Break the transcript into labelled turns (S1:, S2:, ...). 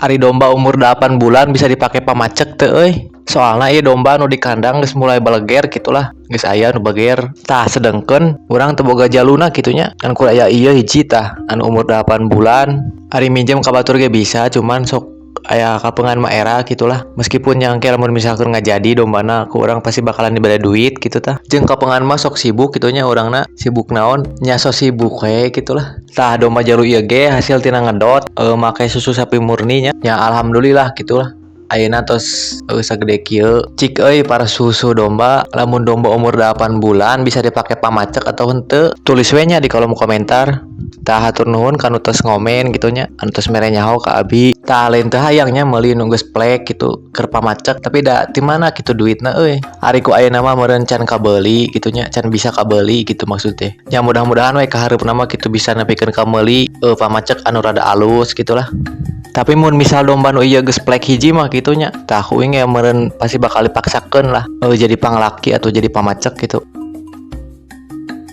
S1: Ari domba umur 8 bulan bisa dipake pamacek teu euy? Soalna ieu domba nu di kandang geus mulai baleger gitulah, geus aya nu beger. Tah, sedengkeun urang teu boga jaluna kitu nya, ngan kur aya ieu hiji tah anu umur 8 bulan. Ari minjem ka batur ge bisa, cuman sok aya kapengan mah era gitulah. Meskipun yang engke lamun misalkan ngajadi dombana ku urang pasti bakalan dibere duit gitu tah. Jeung kapengan mah sok sibuk kitu nya urangna, sibuk naon nya, sok sibuk we gitulah. Tah, domba jalu ieu ge hasil tina ngedot make susu sapi murni nya. Ya alhamdulillah gitulah. Ayeuna tos sagede kieu. Cik euy, para susu domba, lamun domba umur 8 bulan bisa dipake pamacek atau henteu? Tulis we nya di kolom komentar. Tah, hatur nuhun kanu tos ngomen gitu nya, anu tos mere nyaho ka abi. Tah, lain teu hayang nya meuli nu geus plek gitu keur pamacek, tapi da ti mana kitu duitna euy. Ari ku ayeuna mah meureun can kabeuli kitu nya, can bisa kabeuli gitu maksud teh. Nya mudah-mudahan we ka hareupna mah kitu bisa nepikeun ka meuli pamacek anu rada alus gitulah. Tapi mun misal domba nu ieu geus plek hiji mah kitu nya, tah ku aing ge meureun pasti bakal dipaksakeun lah jadi panglaki atau jadi pamacek gitu.